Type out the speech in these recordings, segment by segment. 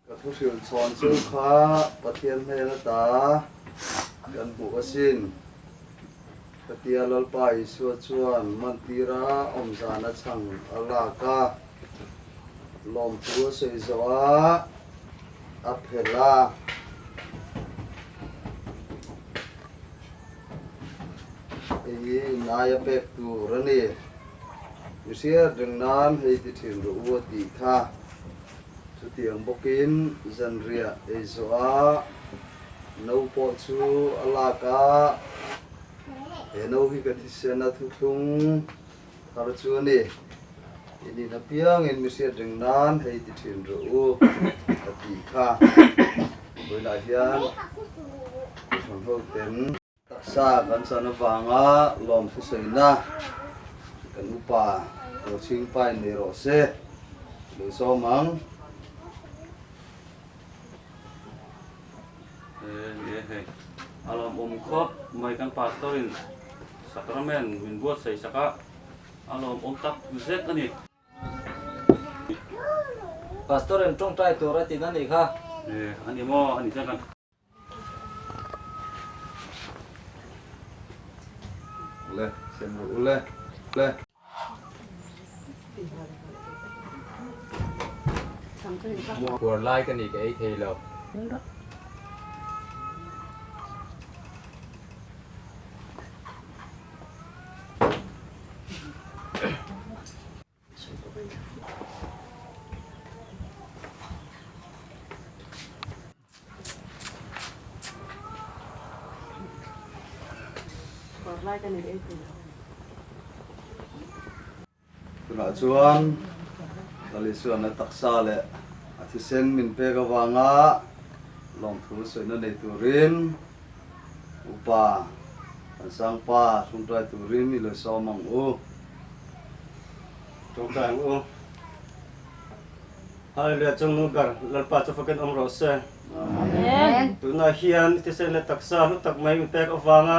Ka thu hrilh chhawn chu kha Pathian hnen ata kan hmuh asin. Katia Lalpa Isua chuan mantira awmzan a chhang a lak a, lawmthu a sawi zawh a, a phelh a. Hei hi in aia pek tur a ni. Mi hriat reng nan hei ti thin rawh u a tih kha. Chutiang bawkin zanriah ei zawh a no pawh chu a lak a, he no hi ka thisen a thuthlung thar chu a ni. In in apiangin mi hriat reng nan hei ti thin rawh u a tih kha. Vawiinah hian Kohhran hoten taksa kan chan avanga lawmthu sawina kan upa Rochhing Pai nei rawh se lo sawm ang. He hei a lawmawm khawp mai kan pastor in sacrament min buatsaih sak a. A lawmawm tak zet a ni. Pastor in tawngtai tur a tin a nih kha. E, a ni maw? A ni chuan kan. Ule, sem rawh ule, ule. Puar lai ka ni ka ei thei lo. Tunah chuan Lal Isuan a taksa leh a thisen min pek avanga lawmthu sawina nei turin Upa kan sangpa tawngtai turin i lo sawm ang u. Tawngtai ang u. Hallelujah Chungnu ber Lalpa chu fakin awm rawh se. Amen. Tunah hian thisen leh taksa hlu tak mai min pek avanga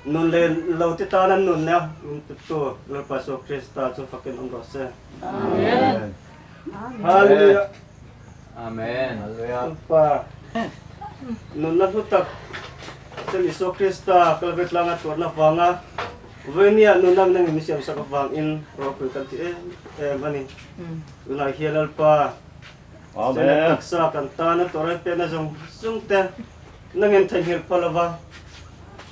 nun leh lo ti tana nunna min petu Lalpa Isua Krista chu fakin awm rawh se. Amen. Hallelujah. Amen. Hallelujah. Lalpa nunna hlu tak Pathian Isua Krista Kalvari tlanga tuarna vanga vawinia nunna min angin min siamsak avangin ropui kan ti em em a ni. Tunah hian Lalpa Amen. Taksa kan tana tuarai pekna zawng zawng te nangin theihnghilh phal lova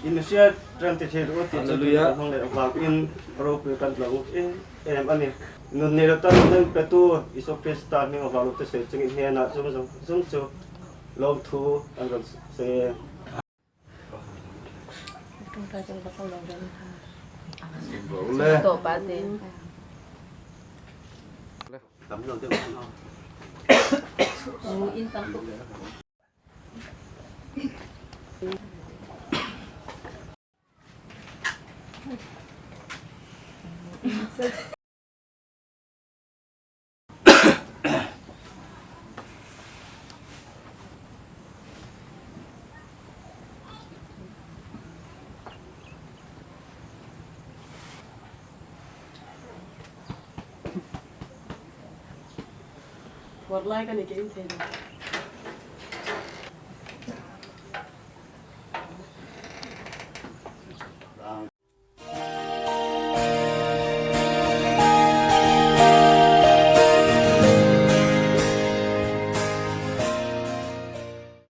in hriat reng ti thin u tih chu kan hmang leh avangin ropui kan tlo em em a ni. Nun nei lo tan nun an petu Isua Krista hming avang lo te sawi chungin hnenah chung zawng zawng chu lawmthu an rawn sawi e. War lai ka ni ke in thei lo.